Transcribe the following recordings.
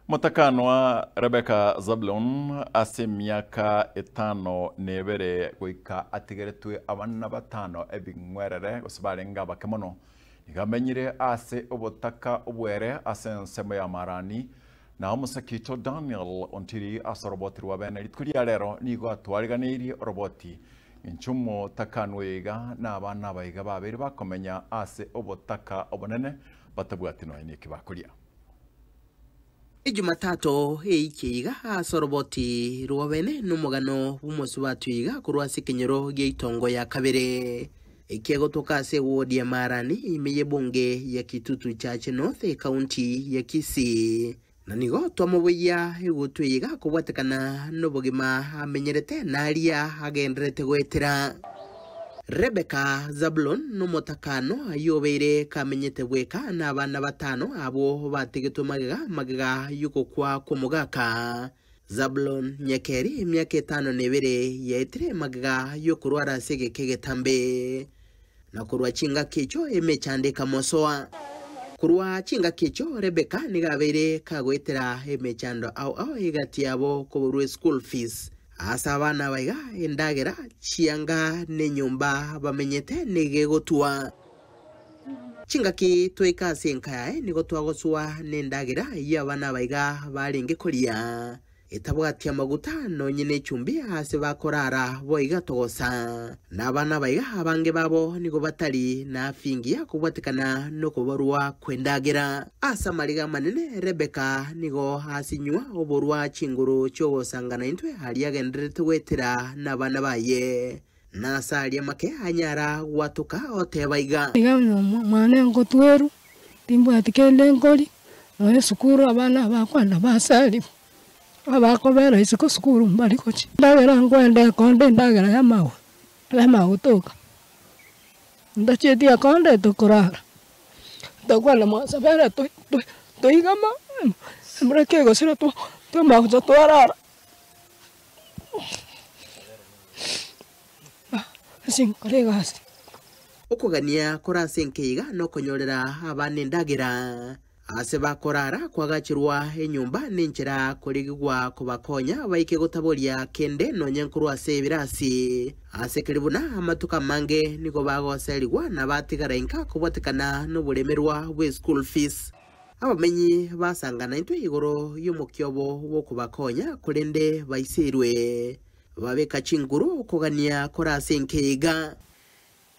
Motakanwa Rebecca Zablon ase emiaka etano na ebere goika atigeretwe abana batano ebing'werere gose barenge abake mono, nigo amenyire ase obotaka obwere ase ensemo ya Marani, na omosake oito Daniel Ontiri ase oroboti rwa bene rituko ria rero nigo atwariganeirie oroboti inche omotakanwa oyo iga na abana aba iga babeire bakomenya ase obotaka obonene batabwati nonya neki bakoria. Ejumatatu eiche iga ase oroboti rw'obene nomogano bw'omosubati oyo iga korwa ase ekenyoro gi'eitongo ya kabere, ekegotoka ase ewodi ya Marani ime y'ebunge ya Kitutu Chache North ekaunti ya Kisii. Na nigo twamoboyia egutwa eye iga kobwatekana nobogima amenyerete na aria agendererete goetera. Rebeka Zabulon nomotakano ayio obeire kamenyete bweka nabana batano abwo batigetwe magega magega y'ogokwa kw'omogaka. Zabulon Nyekeri emiaka etano na ebere yaetire magega y'okorwara ase egeka egetambe. Na korwa chingaki echio emechando ekamosoa. Korwa chingaki echio Rebeka nigo abeire kagoetera emechando ao ao egati yabo koborwa eschool fees. Ase abana aba iga endagera, chianga, na enyomba bamenyete nigo egotwa. Chingaki twaika ase enka yaye nigo twagoswa nendagera eyio abana aba iga barenge koria, etabwati amaguta nonye nechumbi aase bakorara boiga togosa. Na abana aba iga abange babo nigo batari na afya engiya kobwatekana nokoborwa kw'endagera. Ase amariga amanene Rebeka nigo asinywa oborwa chinguru chi'ogosangana intwe aria agendererete goetera nabana baye, na ase aria make anyara gwatoka oteba iga. Iga mwane ngotwerwa, timbwati kende nkori, nonya esukuru abana aba bakwenda basariwa, abakobera isiko sukuru mbari gochia. Endagera nkwenda ekonde endagera y'amago, y'amagotoka, ntachieti ekonde tokorara. Tokwana mwasabere toigama embura kegosira twamanya gocha twarara ase nkore egasi. Okogania kore ase enka iga nokonyorera abana endagera. Aase bakorara kwagacherwa enyomba nenchera korigigwa kobakonya baike gotaboria kende nonya nkorwa ase ebirasi. Ase keri buna amatuko amange nigo bagoserigwa na batigara inka kobwatekana noboremerwa bwe school fees. Abamenyi basangana intwe igoro y'omokiobo bw'okobakonya korende baiseirwe. Babeka chinguru kogania kore ase enka iga.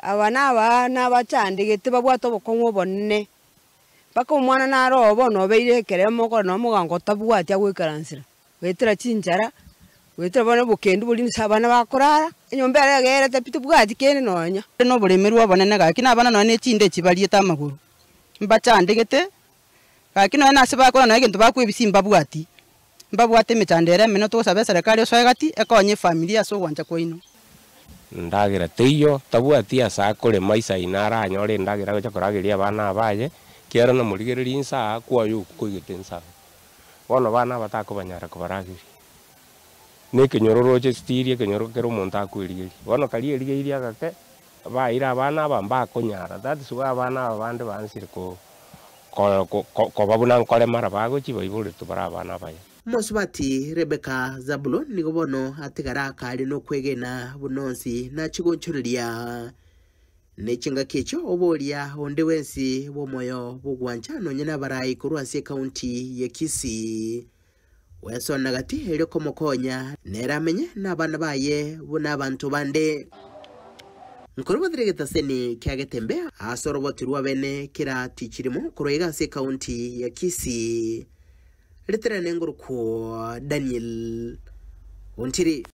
Aba nabana abachandegete babwate obokong'u obonene. Mpaka omwana naro oo bono obeire ekeremo okore na omogango otabwati agoikaransera, goetera chinchara, goetera bono obokendu boria inse abana bakorara, enyomba ere egerete pi tobwati kende nonya. Na oboremerwa obonene gaki na abana nonya ne chinde echi bariete amagoro, mbachandegete, gaki nonya nase bakora nonya egento bakwebisia mbabwati, mbabwate emechando ere emenene togosaba eserekari osoe gati ekonye efamiri ase ogwancha kwaino. Ndagera teiyo, tabwati ase akorema isaino aranyore endagera agocha korageria abana aba aye, ekiagera namorigereria inse aa kwaye okwo koigete inse aa. Bono abana aba takobanyara kobarageria. Na ekenyoro roche esitiri ekenyoro kera omonto akwerigeria. Bono karia erigeirie agake, baire abana aba mbakonyara, that is why abana aba bande baansire ko ko koba buna nkoremara bagochia baiboretwe bare abana abaye. Mosubati Rebeka Zabuloni nigo bono atigara akare nokwegena buna onsi nachie gonchoreria. Ne chingaki echio oboria onde bwensi bw'omoyo bw'ogwancha nonya nabarai korwa ase ekaunti ya Kisii. Gwesona gati erio komokonya, nere amenye nabana baye buna abanto bande. Nkorobotire egetaseni kia Getembe ase oroboti rw'abene kera tichirimo korwa iga ase ekaunti ya Kisii. Ritere nengorokwo Daniel Ontiri.